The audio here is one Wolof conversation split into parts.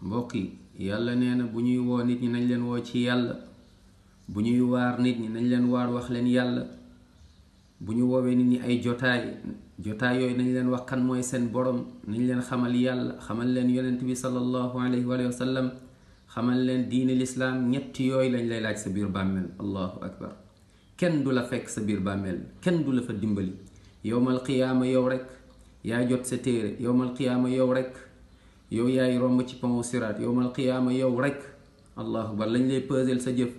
mbokk yi yàlla nee na bu ñuy woo nit ñi nañ leen woo ci yàlla, bu ñuy waar nit ñi nañ leen waar wax leen yàlla, bu ñu woowee nit ñi ay jotaay yooyu nañ leen wax kan mooy seen borom, nañ leen xamal yàlla, xamal leen yonent bi sallallahu alayhi wa sallam, xamal leen diine lislaam. ñetti yooyu lañ lay laaj sa biir bàmmeel. allahu akbar. kenn du la fekk sa biir bàmmeel, kenn du la fa dimbali. yowmal qiyaama yow rek yaa jot sa téere. yowmal qiyaama yow rek yow yaay romb ci pont siraat. yowmal qiyaama yow rek allahu akbar lañ lay pesel sa jëf.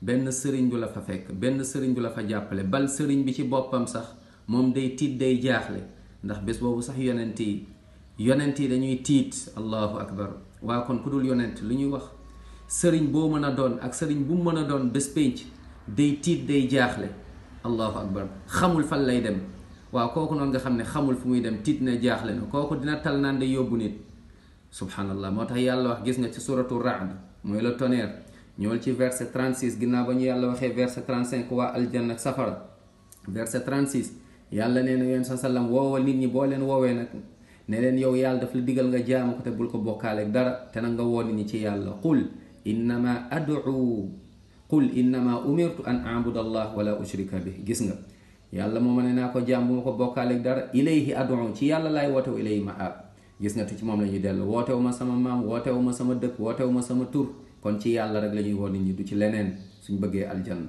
benn sëriñ du la fa fekk, benn sëriñ du la fa jàppale, bal sëriñ bi ci boppam sax moom day tiit, day jaaxle, ndax bés boobu sax yonent yi dañuy tiit. allahu akbar. waa kon ku dul yonent lu ñuy wax? sëriñ boo mën a doon ak sëriñ bu mu mën a doon bés pénc day tiit, day jaaxle. allahu akbar. xamul fan lay dem. waaw kooku noonu nga xam ne xamul fu muy dem, tiit na, jaaxle na, kooku dina tal naan day yóbbu nit. subhanallah. moo tax yàlla wax, gis nga ci suratu Ra'd, mooy le tonnerre. ñëwal ci verset 36 ginnaaw ba ñu yàlla waxee verset 35 waa aljanna ak safara. verset 36 yàlla nee na yéen sa sallam woowal nit ñi, boo leen woowee nag ne leen yow yàlla daf la digal nga jaamu ko te bul ko bokkaaleeg dara, te nag nga woo nit ñi ci yàlla. qul innama umirtu an a'buda allah wala ushrika bi. gis nga yàlla moo ma ne naa ko jaam bu ma ko bokkaaleeg dara. ilayhi ad'u, ci yàlla laay wootewu, ilayhi ma'ab. gis nga te ci moom la ñuy dellu. wootewu ma sama maam, wootewu ma sama dëkk, wootewu ma sama tur. kon ci yàlla rek la ñuy woo nit ñi, du ci leneen, suñ bëggee aljanna.